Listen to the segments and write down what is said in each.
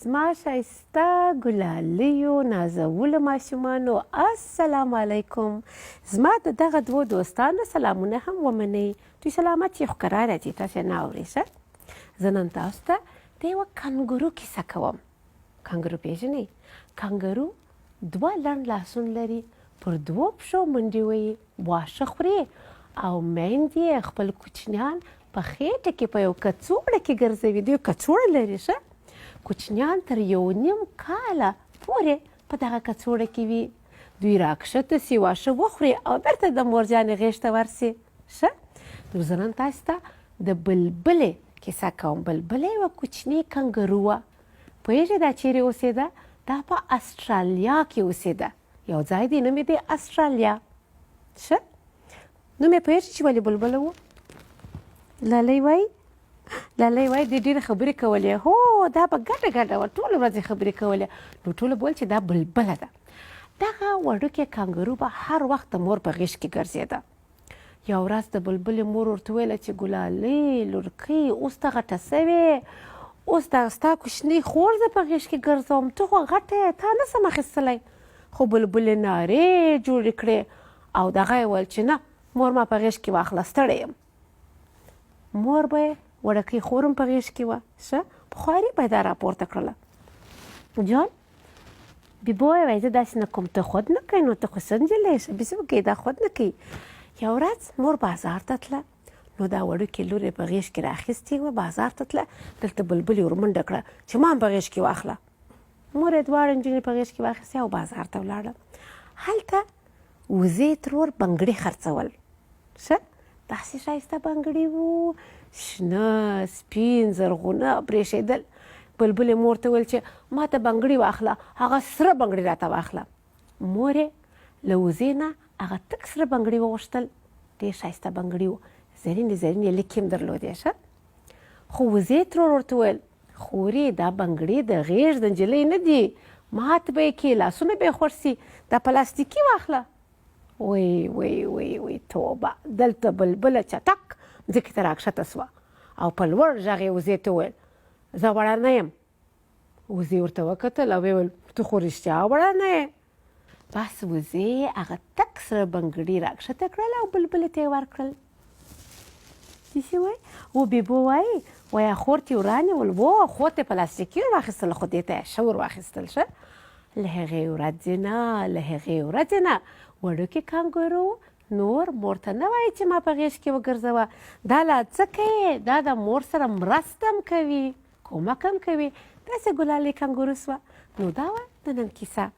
زما ښایسته ګلالیو نازولو ماشومانو، السلام علیکم. زما د دغه دوو دوستانو سلامونه هم ومنئ. دوی سلامت یې خو کراره دي، تاسې نه اورئ. ښه، زه نن تاسو ته د یوه کنګرو کیسه کوم. کنګرو پېژنئ؟ کنګرو دوه لنډ لاسونه لري، پر دوو پښو منډې وهي، واښه خوري او میندې یې خپل کوچنیان په خېټه کې په یو کڅوړه کې ګرځوي. دوی کڅوړه لري. ښه، کوچنیان تر یو نیم کاله پورې په دغه کڅوړه کې وي. دوی راکښته سي، واښه وخوري او بیرته د مورجانې غېږ ته ورسي. ښه، نو زه نن تاسو ته د بلبلې کیسه کوم. بلبله یوه کوچنۍ کنګرو وه. پوهېږئ دا چیرې اوسېده؟ دا په اسټرالیا کې اوسېده. یو ځای دی، نوم یې دی اسټرالیا. ښه، نوم یې پوهېږئ چې ولې بلبله و؟ لالی وایي، لالی وایي دې ډېرې خبرې کولې. هو، دا به ګډه ګډه وه، ټوله ورځ یې خبرې کولې، نو ټولو به ویل چې دا بلبله ده. دغه وړوکی کانګرو به هر وخت د مور په غېږ کې ګرځېده. یو ورځ د بلبلې مور ورته وویل چې ګلالۍ لورکۍ، اوس ته غټه سوې، اوس دا ستا کوچنۍ خور زه په غېږ کې ګرځوم، ته خو غټه یې، تا نه سم اخیستلی. خو بلبلې نارې جوړې کړې او دغه یې ویل چې نه مور، ما په غېږ کې واخله، ستړی یم. مور به یې وړکۍ خور هم په غېږ کې وه. ښه په خواري به یې دا راپورته کړله. جان بیبو یې وایي زه داسې نه کوم، ته خود نه کوې، نو ته خو څه نجلۍ یې، ښه بیسي وکړې، دا خود نه کوي. یو ورځ مور بازار ته تله، نو دا وړوکې لور یې په غېږ کې راخیستې وه، بازار ته تله. دلته بلبلې ورمنډه کړه چې ما هم په غېږ کې واخله. مور یې دواړه نجونې په غېږ کې واخیستې او بازار ته ولاړه. هلته وزې ترور بنګړي خرڅول. ښه داسې ښایسته بنګړي وو، شنه، سپین، زرغونه برېښېدل. بلبلې مور ته ویل چې ما ته بنګړي واخله، هغه سره بنګړي راته واخله. مور یې له وزې نه هغه تک سره بنګړي وغوښتل. ډېر ښایسته بنګړي وو، زرینې زرینې لیکې هم درلودې. ښه، خو وزې ترور ورته وویل، خورې دا بنګړي د غېږ د نجلۍ نه دي، مات به یې کړې، لاسونه به یې خوږ سي، دا پلاستیکي واخله. وی وی وی وی توبه، دلته بلبله چټک مځکې ته راکښته سوه او په لوړ غږ یې وزې ته وویل، زه وړه نه یم. وزې ورته وکتل او ویې ویل، ته خو رښتیا وړه نه یې. بس وزې هغه تک سره بنګړي راکښته کړل او بلبلې ته یې ورکړل. څه وایي؟ و بیبو وایي، وایه خور ته یې ورانیول. و خور ته یې پلاستیکي ور واخیستل، خو دې ته یې ښه ور واخیستل. ښه، له هغې ورځې نه، له هغې ورځې نه وړوکي کانګورو نور مور ته نه وایي چې ما په غېږ کې وګرځوه. دا لا څه کوي، دا د مور سره مرسته هم کوي، کومک هم کوي. داسې ګلالۍ کانګورو سوه. نو دا وه د نن کیسه.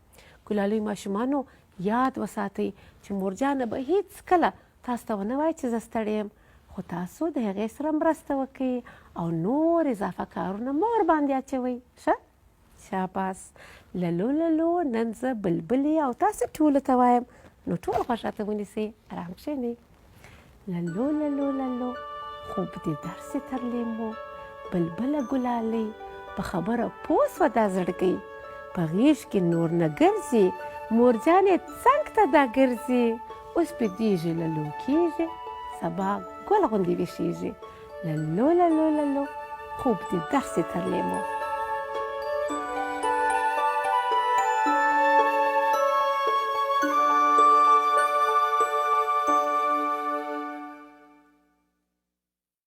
ګلالۍ ماشومانو، یاد وساتئ چې مورجانه به هیڅکله تاسو ته ونه وایي چې زه ستړې یم، خو تاسو د هغې سره مرسته وکړئ او نور اضافه کارونه مه ورباندې اچوئ. ښه، شاباس. للو للو، نن زه بلبلې او تاسو ټولو ته وایم، نو ټول غوږ راته ونیسئ، ارام کښېنئ. للو للو للو، خوب دې درسې تر لېمو. بلبله ګلالۍ په خبره پوه سوه، دا زړګۍ په غېږ کې نور نه ګرځي، مورجانې څنګ ته دا ګرځي. اوس بیدېږي، للو کېږي، سبا ګل غوندې ویښېږي. للو للو للو، خوب دې درسې تر لېمو.